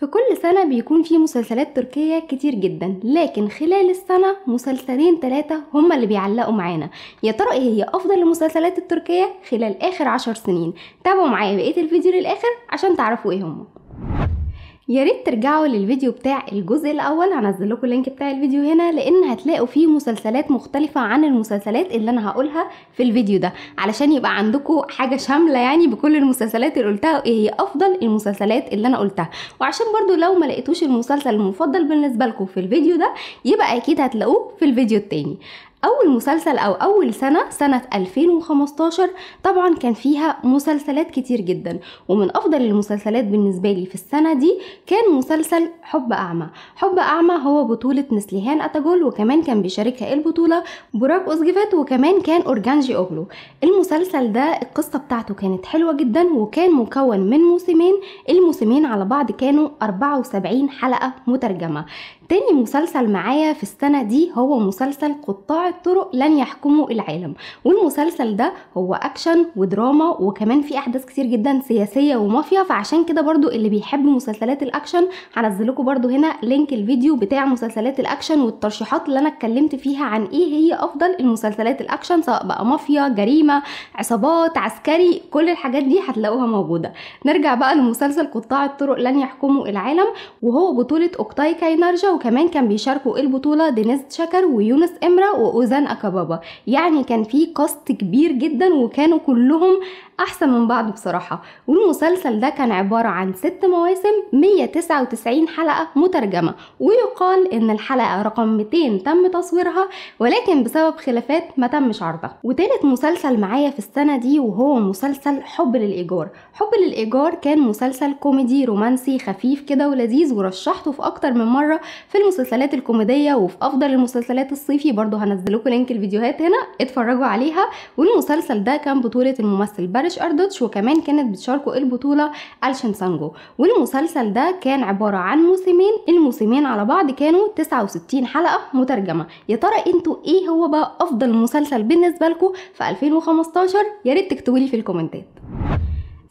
في كل سنة بيكون في مسلسلات تركية كتير جدا، لكن خلال السنة مسلسلين ثلاثة هما اللي بيعلقوا معانا. يا ترى ايه هي افضل المسلسلات التركية خلال اخر 10 سنين؟ تابعوا معايا بقية الفيديو للاخر عشان تعرفوا ايه هما. يا ريت ترجعوا للفيديو بتاع الجزء الاول، هنزل لكم ال link بتاع الفيديو هنا، لان هتلاقوا فيه مسلسلات مختلفة عن المسلسلات اللي انا هقولها في الفيديو ده، علشان يبقى عندكم حاجة شاملة يعني بكل المسلسلات اللي قلتها وايه هي افضل المسلسلات اللي انا قلتها. وعشان برضو لو ما لقيتوش المسلسل المفضل بالنسبة لكم في الفيديو ده يبقى اكيد هتلاقوه في الفيديو التاني. اول مسلسل او اول سنة، سنة 2015، طبعا كان فيها مسلسلات كتير جدا، ومن افضل المسلسلات بالنسبة لي في السنة دي كان مسلسل حب اعمى. حب اعمى هو بطولة نسليهان اتاجول، وكمان كان بيشاركها البطولة براك اوزجفات، وكمان كان اورجانجي اوغلو. المسلسل ده القصة بتاعته كانت حلوة جدا، وكان مكون من موسمين، الموسمين على بعض كانوا 74 حلقة مترجمة. تاني مسلسل معايا في السنة دي هو مسلسل قطاع الطرق لن يحكموا العالم، والمسلسل ده هو اكشن ودراما، وكمان في احداث كتير جدا سياسية ومافيا، فعشان كده برضو اللي بيحب مسلسلات الاكشن هنزل لكم برضو هنا link الفيديو بتاع مسلسلات الاكشن والترشيحات اللي انا اتكلمت فيها عن ايه هي افضل المسلسلات الاكشن، سواء بقى مافيا، جريمة، عصابات، عسكري، كل الحاجات دي هتلاقوها موجودة. نرجع بقى لمسلسل قطاع الطرق لن يحكموا العالم، وهو بطولة اوكتاي كاينارجا، وكمان كان بيشاركوا البطولة دينيز تشاكر ويونس امرا واوزان اكابابا. يعني كان في cast كبير جدا وكانوا كلهم احسن من بعض بصراحة. والمسلسل ده كان عبارة عن 6 مواسم، 199 حلقة مترجمة، ويقال ان الحلقة رقم 200 تم تصويرها، ولكن بسبب خلافات ما تمش عرضها. وتالت مسلسل معايا في السنة دي وهو مسلسل حب للإيجار. حب للإيجار كان مسلسل كوميدي رومانسي خفيف كده ولذيذ، ورشحته في اكتر من مرة في المسلسلات الكوميدية وفي افضل المسلسلات الصيفي، برضو هنزل لكم link الفيديوهات هنا اتفرجوا عليها. والمسلسل ده كان بطولة الممثل باريش أردوتش، وكمان كانت بتشاركه البطولة ألشن سانجو. والمسلسل ده كان عبارة عن موسمين، الموسمين على بعض كانوا 69 حلقة مترجمة. يا ترى انتوا ايه هو بقى افضل مسلسل بالنسبة لكم في 2015؟ يا ريت تكتبوا لي في الكومنتات.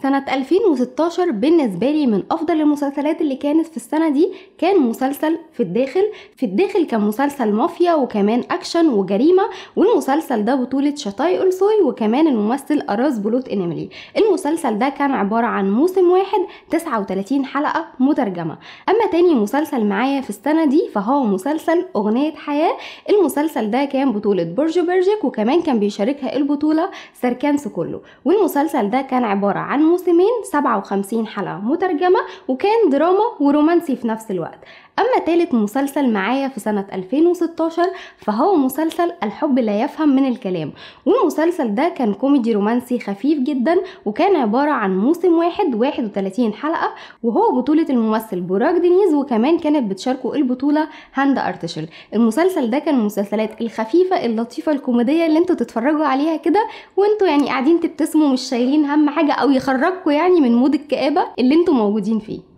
سنة 2016 بالنسبة لي من أفضل المسلسلات اللي كانت في السنة دي كان مسلسل في الداخل. في الداخل كان مسلسل مافيا وكمان أكشن وجريمة، والمسلسل ده بطولة شاتاي أولسوي وكمان الممثل أراز بولوت إنملي. المسلسل ده كان عبارة عن موسم واحد، 39 حلقة مترجمة. أما تاني مسلسل معايا في السنة دي فهو مسلسل أغنية حياة. المسلسل ده كان بطولة برجو برجك، وكمان كان بيشاركها البطولة سركان سوكولو. والمسلسل ده كان عبارة عن موسمين، 57 حلقة مترجمة، وكان دراما ورومانسي في نفس الوقت. أما تالت مسلسل معايا في سنة 2016 فهو مسلسل الحب لا يفهم من الكلام. والمسلسل ده كان كوميدي رومانسي خفيف جدا، وكان عبارة عن موسم واحد، 31 حلقة، وهو بطولة الممثل براك دينيز، وكمان كانت بتشاركه البطولة هاندا أرتشل. المسلسل ده كان المسلسلات الخفيفة اللطيفة الكوميدية اللي انتوا تتفرجوا عليها كده وانتوا يعني قاعدين تبتسموا مش شايلين هم حاجة، أو يخرجكوا يعني من mood الكآبة اللي انتوا موجودين فيه.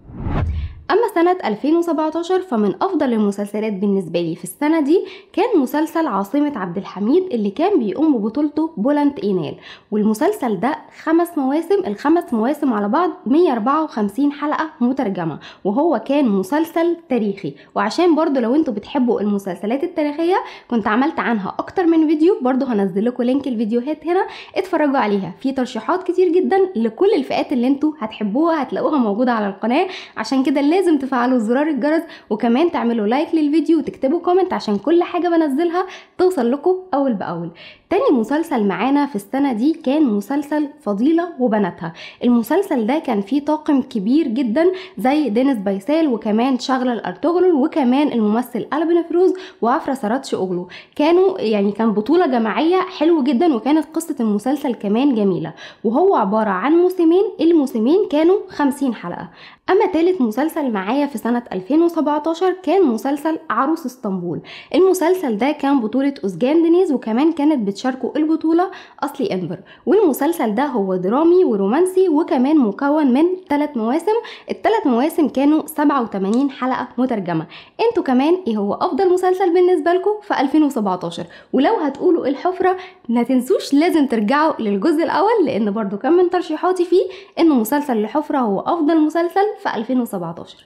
أما سنة 2017 فمن أفضل المسلسلات بالنسبة لي في السنة دي كان مسلسل عاصمة عبد الحميد اللي كان بيقوم ببطولته بولنت إينال. والمسلسل ده 5 مواسم، ال5 مواسم على بعض 154 حلقة مترجمة، وهو كان مسلسل تاريخي. وعشان برضو لو انتوا بتحبوا المسلسلات التاريخية كنت عملت عنها أكتر من فيديو، برضو هنزل لكم link الفيديوهات هنا اتفرجوا عليها، في ترشيحات كتير جدا لكل الفئات اللي انتوا هتحبوها هتلاقوها موجودة على القناة. عشان كده لازم تفعلوا زرار الجرس، وكمان تعملوا like للفيديو وتكتبوا comment عشان كل حاجة بنزلها توصل لكم اول باول. تاني مسلسل معانا في السنة دي كان مسلسل فضيلة وبناتها. المسلسل ده كان فيه طاقم كبير جدا زي دينيس بايسال، وكمان شغلة الارطغرل، وكمان الممثل ألبن فروز وعفرة سراتش اوغلو. كانوا يعني كان بطولة جماعية حلو جدا، وكانت قصة المسلسل كمان جميلة، وهو عبارة عن موسمين، الموسمين كانوا 50 حلقة. اما تالت مسلسل معايا في سنة 2017 كان مسلسل عروس اسطنبول. المسلسل ده كان بطولة أوزجان دينيز، وكمان كانت بتشاركه البطولة أصلي إنفر. والمسلسل ده هو درامي ورومانسي، وكمان مكون من 3 مواسم، ال3 مواسم كانوا 87 حلقة مترجمة. انتوا كمان ايه هو افضل مسلسل بالنسبة لكم في 2017؟ ولو هتقولوا الحفرة ما تنسوش لازم ترجعوا للجزء الاول، لان برضو كان من ترشيحاتي فيه انه مسلسل الحفرة هو افضل مسلسل في 2017.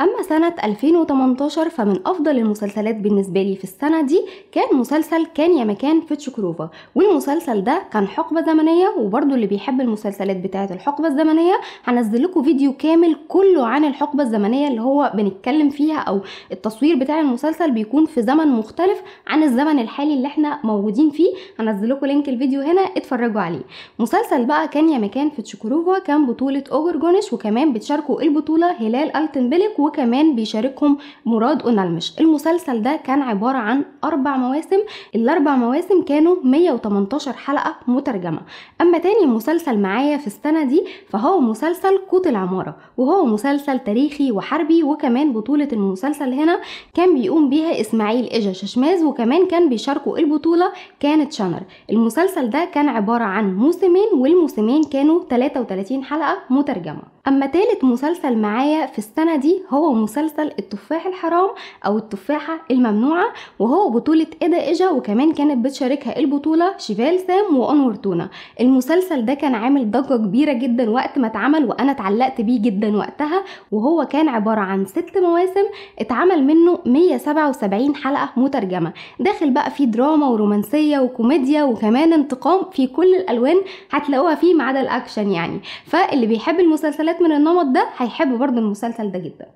أما سنة 2018 فمن أفضل المسلسلات بالنسبة لي في السنة دي كان مسلسل كان يا مكان في تشوكوروفا، والمسلسل ده كان حقبة زمنية، وبرضو اللي بيحب المسلسلات بتاعة الحقبة الزمنية هنزل لكم فيديو كامل كله عن الحقبة الزمنية اللي هو بنتكلم فيها، أو التصوير بتاع المسلسل بيكون في زمن مختلف عن الزمن الحالي اللي احنا موجودين فيه. هنزل لكم link الفيديو هنا اتفرجوا عليه. مسلسل بقى كان يا مكان في تشوكوروفا كان بطولة أوجر جونش، وكمان بتشاركوا البطولة هلال ألتنبلك، وكمان بيشاركهم مراد أونالمش. المسلسل ده كان عبارة عن 4 مواسم، ال4 مواسم كانوا 118 حلقة مترجمة. أما تاني مسلسل معايا في السنة دي فهو مسلسل قوت العمارة، وهو مسلسل تاريخي وحربي، وكمان بطولة المسلسل هنا كان بيقوم بيها إسماعيل إجا ششماز، وكمان كان بيشاركوا البطولة كانت شانر. المسلسل ده كان عبارة عن موسمين، والموسمين كانوا 33 حلقة مترجمة. أما تالت مسلسل معايا في السنة دي هو مسلسل التفاح الحرام أو التفاحة الممنوعة، وهو بطولة إيدا إجا، وكمان كانت بتشاركها البطولة شيفال سام وأنور تونا. المسلسل ده كان عامل ضجة كبيرة جدا وقت ما اتعمل، وأنا اتعلقت بيه جدا وقتها، وهو كان عبارة عن 6 مواسم اتعمل منه 177 حلقة مترجمة، داخل بقى فيه دراما ورومانسية وكوميديا وكمان انتقام في كل الألوان هتلاقوها فيه ما عدا الأكشن يعني. فاللي بيحب المسلسلات من النمط ده هيحب برضه المسلسل ده جدا.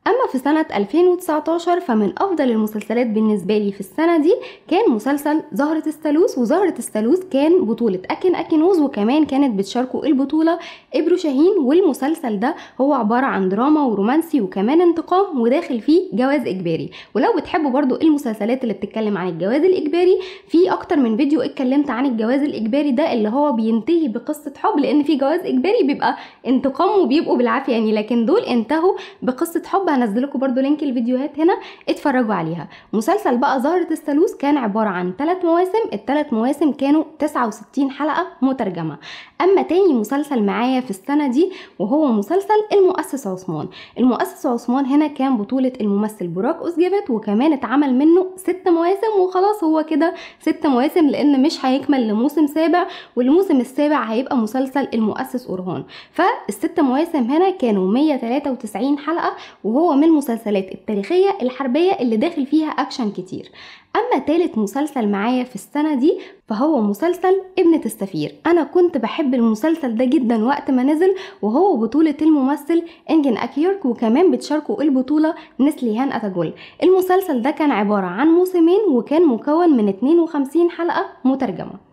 أما في سنة 2019 فمن أفضل المسلسلات بالنسبة لي في السنة دي كان مسلسل زهرة الثالوث، وزهرة الثالوث كان بطولة أكن أكينوز، وكمان كانت بتشاركه البطولة إبرو شاهين. والمسلسل ده هو عبارة عن دراما ورومانسي وكمان انتقام، وداخل فيه جواز إجباري. ولو بتحبوا برضو المسلسلات اللي بتتكلم عن الجواز الإجباري، في أكتر من فيديو اتكلمت عن الجواز الإجباري ده اللي هو بينتهي بقصة حب، لأن في جواز إجباري بيبقى انتقام وبيبقوا بالعافية يعني، لكن دول انتهوا بقصة حب. هنزل لكم برضو link الفيديوهات هنا اتفرجوا عليها. مسلسل بقى زهرة الثالوث كان عبارة عن 3 مواسم، ال3 مواسم كانوا 69 حلقة مترجمة. اما تاني مسلسل معايا في السنة دي وهو مسلسل المؤسس عثمان. المؤسس عثمان هنا كان بطولة الممثل براك أوزجيفت، وكمان اتعمل منه 6 مواسم، وخلاص هو كده 6 مواسم لان مش هيكمل لموسم سابع، والموسم السابع هيبقى مسلسل المؤسس أورهان. فال6 مواسم هنا كانوا 193 حلقة، وهو من المسلسلات التاريخية الحربية اللي داخل فيها أكشن كتير. أما تالت مسلسل معايا في السنة دي فهو مسلسل ابنة السفير. أنا كنت بحب المسلسل ده جدا وقت ما نزل، وهو بطولة الممثل إنجن أكيورك، وكمان بتشاركه البطولة نسليهان أتاجول. المسلسل ده كان عبارة عن موسمين، وكان مكون من 52 حلقة مترجمة.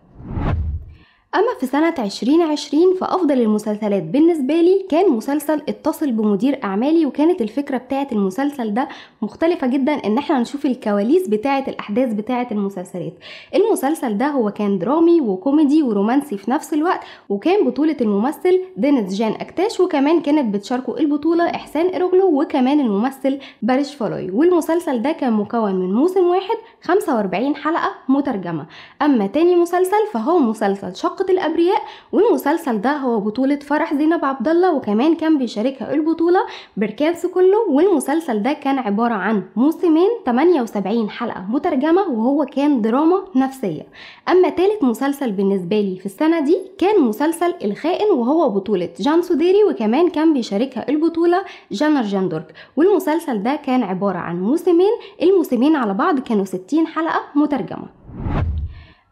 أما في سنة 2020 فأفضل المسلسلات بالنسبة لي كان مسلسل اتصل بمدير أعمالي، وكانت الفكرة بتاعة المسلسل ده مختلفة جدا، إن احنا نشوف الكواليس بتاعة الأحداث بتاعة المسلسلات. المسلسل ده هو كان درامي وكوميدي ورومانسي في نفس الوقت، وكان بطولة الممثل دينيز جان أكتاش، وكمان كانت بتشاركه البطولة إحسان إيروغلو، وكمان الممثل باريش فالوي. والمسلسل ده كان مكون من موسم واحد 45 حلقة مترجمة. أما تاني مسلسل فهو مسلسل شقة الأبرياء، والمسلسل ده هو بطولة فرح زينب عبد الله، وكمان كان بيشاركها البطولة بركان سكولو. والمسلسل ده كان عبارة عن موسمين 78 حلقة مترجمة، وهو كان دراما نفسية. أما تالت مسلسل بالنسبة لي في السنة دي كان مسلسل الخائن، وهو بطولة جان سوديري، وكمان كان بيشاركها البطولة جانر جاندورك. والمسلسل ده كان عبارة عن موسمين، الموسمين على بعض كانوا 60 حلقة مترجمة.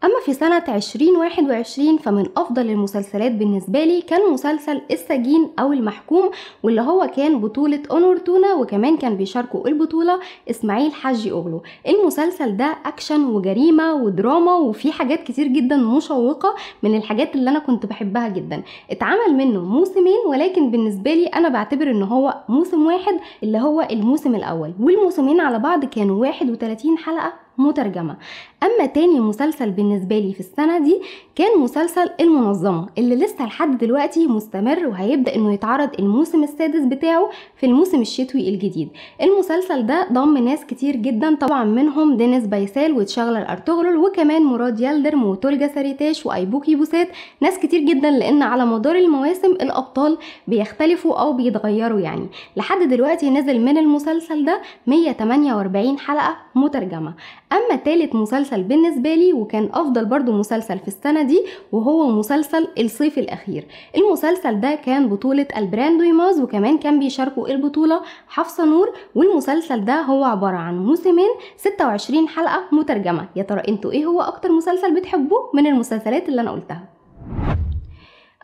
أما في سنة 2021 فمن أفضل المسلسلات بالنسبة لي كان مسلسل السجين أو المحكوم، واللي هو كان بطولة أونور تونا، وكمان كان بيشاركوا البطولة إسماعيل حجي أوغلو. المسلسل ده أكشن وجريمة ودراما، وفي حاجات كتير جدا مشوقة، من الحاجات اللي أنا كنت بحبها جدا. اتعمل منه موسمين، ولكن بالنسبة لي أنا بعتبر إن هو موسم واحد اللي هو الموسم الأول، والموسمين على بعض كانوا 31 حلقة مترجمة. أما تاني مسلسل بالنسبة لي في السنة دي كان مسلسل المنظمة، اللي لسه لحد دلوقتي مستمر، وهيبدأ انه يتعرض الموسم السادس بتاعه في الموسم الشتوي الجديد. المسلسل ده ضم ناس كتير جدا، طبعا منهم دينيس بايسال وتشاغلر ارطغرل، وكمان مراد يلدرم وتولجا ساريتاش وايبوكي بوسات، ناس كتير جدا، لان على مدار المواسم الابطال بيختلفوا او بيتغيروا يعني. لحد دلوقتي نزل من المسلسل ده 148 حلقة مترجمة. اما تالت مسلسل بالنسبة لي وكان افضل برضو مسلسل في السنة دي وهو مسلسل الصيف الاخير. المسلسل ده كان بطولة البراند دويماز وكمان كان بيشاركوا البطولة حفصة نور، والمسلسل ده هو عبارة عن موسمين 26 حلقة مترجمة. يا ترى انتوا ايه هو اكتر مسلسل بتحبوه من المسلسلات اللي انا قلتها؟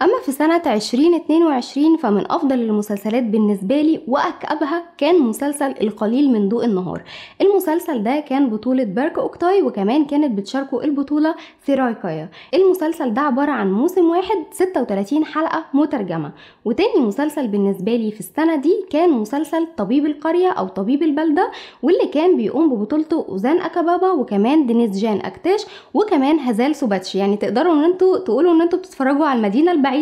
اما في سنة 2022 فمن افضل المسلسلات بالنسبة لي واكأبها كان مسلسل القليل من ضوء النهار. المسلسل ده كان بطولة بيرك اوكتاي وكمان كانت بتشاركه البطولة سيراي كايا. المسلسل ده عبارة عن موسم واحد 36 حلقة مترجمة. وتاني مسلسل بالنسبة لي في السنة دي كان مسلسل طبيب القرية او طبيب البلدة، واللي كان بيقوم ببطولته اوزان اكابابا وكمان دينيز جان اكتاش وكمان هزال سوباتشي. يعني تقدروا ان انتوا تقولوا ان انتوا بتتفرجوا على المدينة البعيدة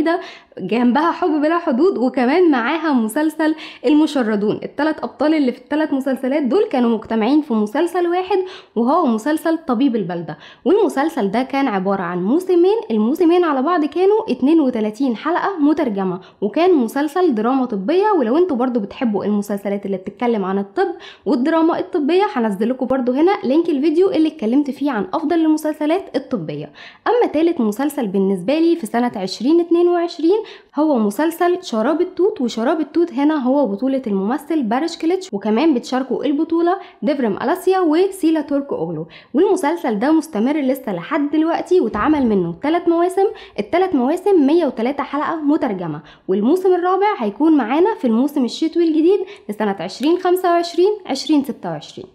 جنبها حب بلا حدود وكمان معاها مسلسل المشردون. الثلاث ابطال اللي في الثلاث مسلسلات دول كانوا مجتمعين في مسلسل واحد وهو مسلسل طبيب البلدة. والمسلسل ده كان عبارة عن موسمين، الموسمين على بعض كانوا 32 حلقة مترجمة، وكان مسلسل دراما طبية. ولو انتوا برضو بتحبوا المسلسلات اللي بتتكلم عن الطب والدراما الطبية هنزل لكم برضو هنا link الفيديو اللي اتكلمت فيه عن افضل المسلسلات الطبية. اما ثالث مسلسل بالنسبة لي في سنة 2022 هو مسلسل شراب التوت. وشراب التوت هنا هو بطولة الممثل بارش كليتش وكمان بتشاركوا البطولة ديفرم ألاسيا وسيلا تورك أوغلو. والمسلسل ده مستمر لسه لحد دلوقتي واتعمل منه 3 مواسم، الثلاث مواسم 103 حلقة مترجمة، والموسم الرابع هيكون معانا في الموسم الشتوي الجديد لسنة 2025 2026.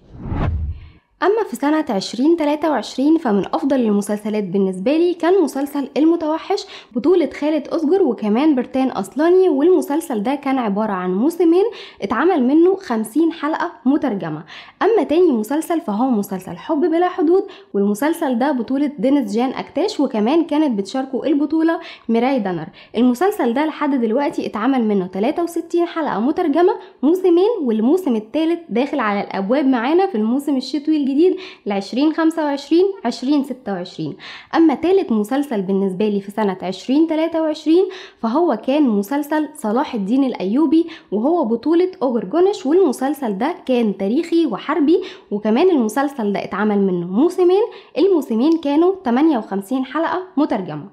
اما في سنة 2023 فمن افضل المسلسلات بالنسبة لي كان مسلسل المتوحش بطولة خالد أزجر وكمان برتان اصلاني. والمسلسل ده كان عبارة عن موسمين اتعمل منه 50 حلقة مترجمة. اما تاني مسلسل فهو مسلسل حب بلا حدود، والمسلسل ده بطولة دينيز جان اكتاش وكمان كانت بتشاركه البطولة ميراي دانر. المسلسل ده لحد دلوقتي اتعمل منه 63 حلقة مترجمة موسمين، والموسم الثالث داخل على الابواب معانا في الموسم الشتوي الجديد ل 2025 2026. اما ثالث مسلسل بالنسبة لي في سنة 2023 فهو كان مسلسل صلاح الدين الايوبي وهو بطوله اوجر جونش. والمسلسل ده كان تاريخي وحربي، وكمان المسلسل ده اتعمل منه موسمين، الموسمين كانوا 58 حلقة مترجمة.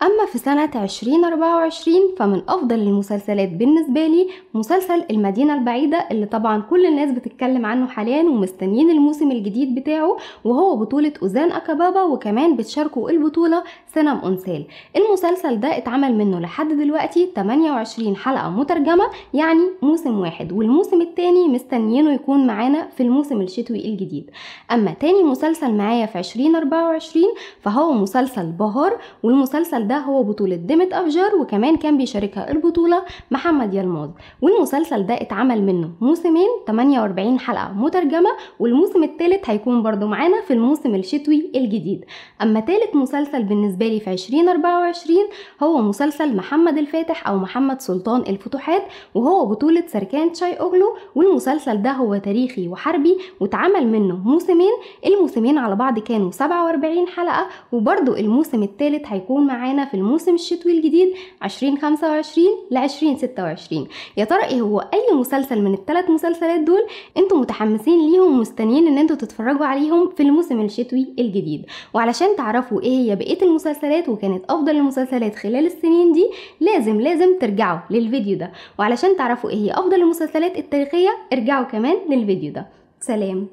اما في سنة 2024 فمن افضل المسلسلات بالنسبة لي مسلسل المدينة البعيدة اللي طبعا كل الناس بتتكلم عنه حاليا ومستنيين الموسم الجديد بتاعه، وهو بطولة اوزان اكابابا وكمان بتشاركوا البطولة سينم اونسال. المسلسل ده اتعمل منه لحد دلوقتي 28 حلقة مترجمة، يعني موسم واحد، والموسم الثاني مستنيينه يكون معانا في الموسم الشتوي الجديد. اما تاني مسلسل معايا في 2024 فهو مسلسل بهار، والمسلسل ده هو بطولة ديمت أفجار وكمان كان بيشاركها البطولة محمد يلماظ. والمسلسل ده اتعمل منه موسمين 48 حلقة مترجمة، والموسم الثالث هيكون برضو معانا في الموسم الشتوي الجديد. اما ثالث مسلسل بالنسبة لي في 2024 هو مسلسل محمد الفاتح او محمد سلطان الفتوحات، وهو بطولة سركان تشاي اوغلو. والمسلسل ده هو تاريخي وحربي واتعمل منه موسمين، الموسمين على بعض كانوا 47 حلقة، وبرضو الموسم الثالث هيكون معانا في الموسم الشتوي الجديد 2025 ل 2026. يا ترى ايه هو اي مسلسل من الثلاث مسلسلات دول انتم متحمسين ليهم ومستنيين ان انتم تتفرجوا عليهم في الموسم الشتوي الجديد؟ وعلشان تعرفوا ايه هي بقية المسلسلات وكانت افضل المسلسلات خلال السنين دي لازم ترجعوا للفيديو ده، وعلشان تعرفوا ايه هي افضل المسلسلات التاريخية ارجعوا كمان للفيديو ده. سلام.